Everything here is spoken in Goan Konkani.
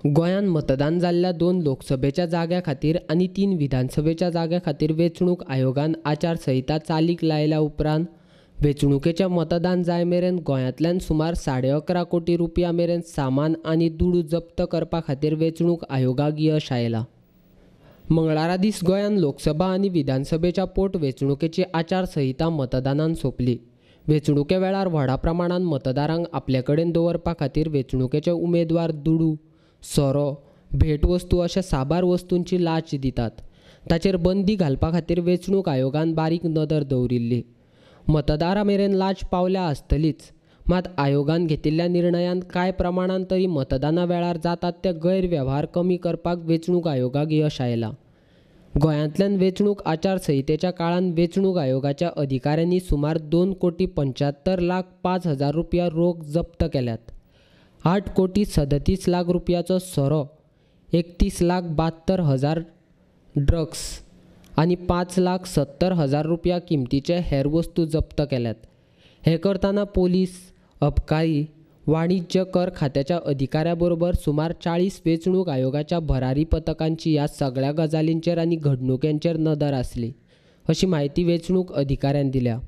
गोंयांत मतदान जाल्ल्या 2 लोकसभेच्या जाग्यां खातीर आनी 3 विधानसभेच्या जाग्यां खातीर वेंचणूक आयोगान आचारसंहिता चालीक लायल्या उपरांत वेंचणुकेचें मतदान जाय मेरेन गोंयांतल्यान सुमार 11.5 कोटी रुपया मेरेन सामान आनी दुडू जप्त करपा खातीर वेंचणूक आयोगाक यश आयलां. मंगळारा दीस गोंयांत लोकसभा आनी विधानसभेच्या पोट वेंचणुकेची आचारसंहिता मतदानान सोंपली. वेंचणुके वेळार व्हडा प्रमाणान मतदारांक आपले कडेन दवरपा खातीर वेंचणुकेचे उमेदवार दुडू, सोरो, भेटवस्तू अशा साबार वस्तूंची लांच दितात. ताचेर बंदी घालपा खातीर वेंचणूक आयोगान बारीक नदर दवरिल्ली. मतदारां मेरेन लांच पावल्या आसतलीच, मात आयोगान घेतिल्ल्या निर्णयान कांय प्रमाणान तरी मतदाना वेळार जातात ते गैरवेव्हार कमी करपाक वेंचणूक आयोगाक यश आयलां. गोंयांतल्यान वेंचणूक आचारसंहितेच्या काळांत वेंचणूक आयोगाच्या अधिकाऱ्यांनी सुमार 2,75,05,000 रुपया रोख जप्त केल्यात. 8,37,00,000 रुपयाचो सोरो, 31,72,000 ड्रग्स आनी 5,70,000 रुपया किमतीचे हेर वस्तू जप्त केल्यात. हें करतना पोलीस, अबकारी, वाणिज्य कर खात्याच्या अधिकाऱ्या बरोबर सुमार 40 वेंचणूक आयोगाच्या भरारी पथकांची ह्या सगळ्या गजालींचेर आनी घडणुकांचेर नदर आसली, अशी म्हायती वेंचणूक अधिकाऱ्यान दिल्या.